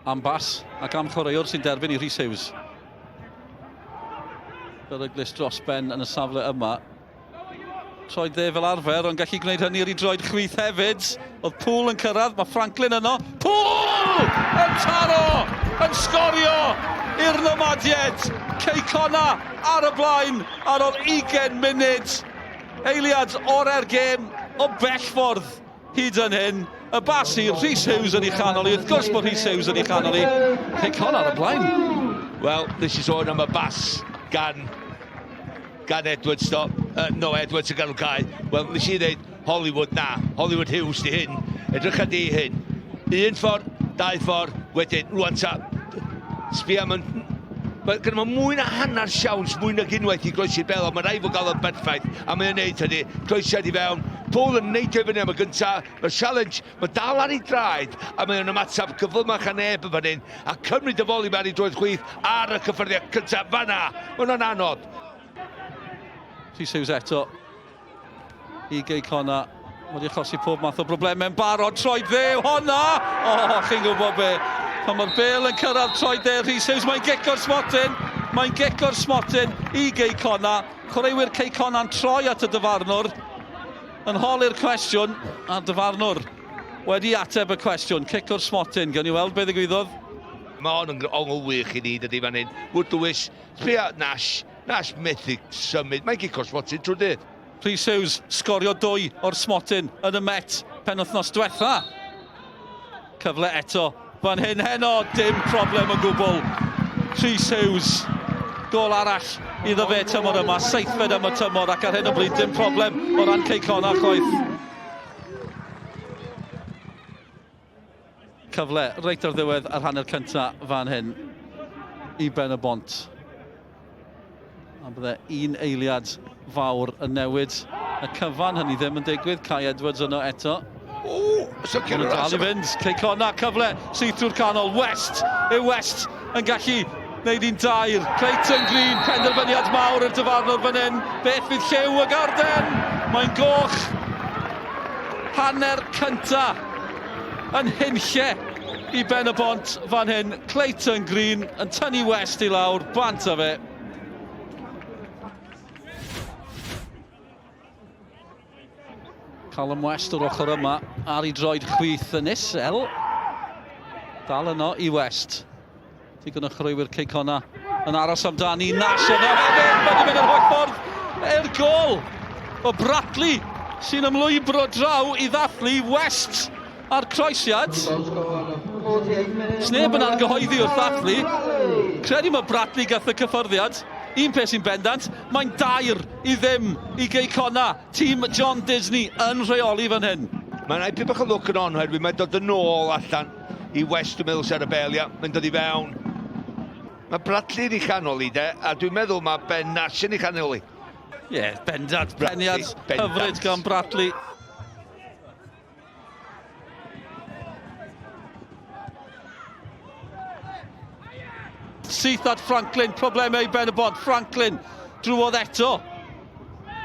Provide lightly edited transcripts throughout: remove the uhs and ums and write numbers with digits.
Am bas ac am chwaraewr sy'n derbyn i Rhys Hughes. Beryglus dros ben yn y safle yma. Troed dde fel arfer, ond gallu gwneud hynny ar ei droed chwith hefyd. Oedd Poole yn cyrraedd, mae Franklin yno. Poole! Yn taro! Yn sgorio i'r Nomadiaid! Cei Connah ar y blaen ar ôl 20 munud. Eiliad orau'r gêm o bell ffordd hyd yn hyn. Y bas i Rhys Hughes yn ei chanol i. Wrth gwrs bod Rhys Hughes yn ei chanol i. Cei Connah ar y blaen. Wel, nes i sôn am y bas gan gan Edwards do. Uh, no, Edwards yn ganol cae. Wel, nes i ddeud Hollywood na, Hollywood Hughes di hyn. Edrycha di hyn. Un ffordd, dau ffordd, wedyn, rwan ta, sbia, mae'n Mae gyda fo mwy na hanner siawns, mwy nag unwaith i groesi'r bel, ond mae rhaid fod gael o'n berffaith, a mae'n neud hynny. Croesiad i fewn, Paul yn neidio i fyny am y gyntaf, mae'r challenge, mae dal ar ei draed, a mae o'n ymateb gyflymach a neb yn fan hyn, a cymryd y foli ar ei droed chwith ar y cyffyrddiad cyntaf fanna. Mae hwnna'n anodd. Rhys Hughes eto i Gei Connah. Wedi achosi pob math o broblemau'n barod. Troed dde honna! O, oh, chi'n gwybod be. Pan mae'r bel yn cyrraedd troed dde Rhys Hughes, mae'n gico'r smotyn. Mae'n gico'r smotyn i Gei Connah. Chwaraewyr Cei Connah'n troi at y dyfarnwr. Yn holi'r cwestiwn, a'r dyfarnwr wedi ateb y cwestiwn. Cic o'r smotyn, gawn ni weld beth ddigwyddodd. Mae hon yn ongl wych i ni, dydy fan hyn. Wood Lewis, sbia Nash, Nash methu symud, mae'n gico'r smotyn trwy'r dydd. Rhys Hughes sgorio dwy o'r smotyn yn y Met penwythnos diwetha. Cyfle eto fan hyn heno, dim problem o gwbl. Rhys Hughes, gol arall iddo fe tymor yma, seithfed am y tymor ac ar hyn o bryd dim problem o ran Cei Connah chwaith. Cyfle reit ar ddiwedd yr hanner cynta fan hyn i Ben y Bont. A bydde un eiliad fawr yn newid y cyfan, hynny ddim yn digwydd. Kai Edwards yno eto. O, so Maen nhw'n dal i fynd. Cei Connah, cyfle syth trwy'r canol. West, yw West yn gallu wneud un dair. Clayton Green, penderfyniad mawr i'r dyfarnwr fan hyn. Beth fydd lliw y garden? Mae'n goch. Hanner cynta yn hunlle i Ben y Bont fan hyn. Clayton Green yn tynnu West i lawr, bant â fe. Callum West o'r ochr yma ar ei droed chwith yn isel. Dal yno i West. Digon o chwaraewyr Cei Connah yn aros amdani. Nash yno hefyd. Mae wedi mynd yr holl ffordd i'r gol. O Bradley sy'n ymlwybro draw i ddathlu West a'r croesiad. Sneb yn argyhoeddi wrth ddathlu. Credu mae Bradley gath y cyffyrddiad. Un peth sy'n bendant, mae'n dair i ddim i Gei Connah. Tîm John Disney yn rheoli fan hyn. Mae'n rhaid bach o lwc yn on, oherwydd mae'n dod yn ôl allan i West, dwi'n meddwl, sy'n ar y bel, ia. Mae'n dod i fewn. Mae Bradley yn ei chanol i, de, a dwi'n meddwl mae Ben Nash yn ei chanol i. Ie, yeah, bendant, peniad hyfryd gan Bradley. Syth at Franklin, problemau i Ben y Bont. Franklin drwodd eto.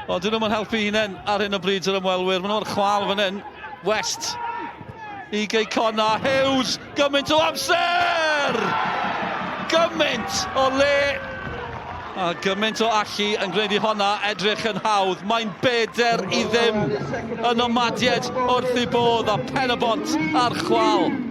Ond dyn nhw'n helpu hunain ar hyn o bryd yr ymwelwyr. Maen nhw'n chwal fan hyn. West i Gei Connah. Hughes, gymaint o amser! Gymaint o le a gymaint o allu yn gwneud i honna edrych yn hawdd. Mae'n beder i ddim y Nomadiaid wrth i bodd a Pen-y-bont ar chwal.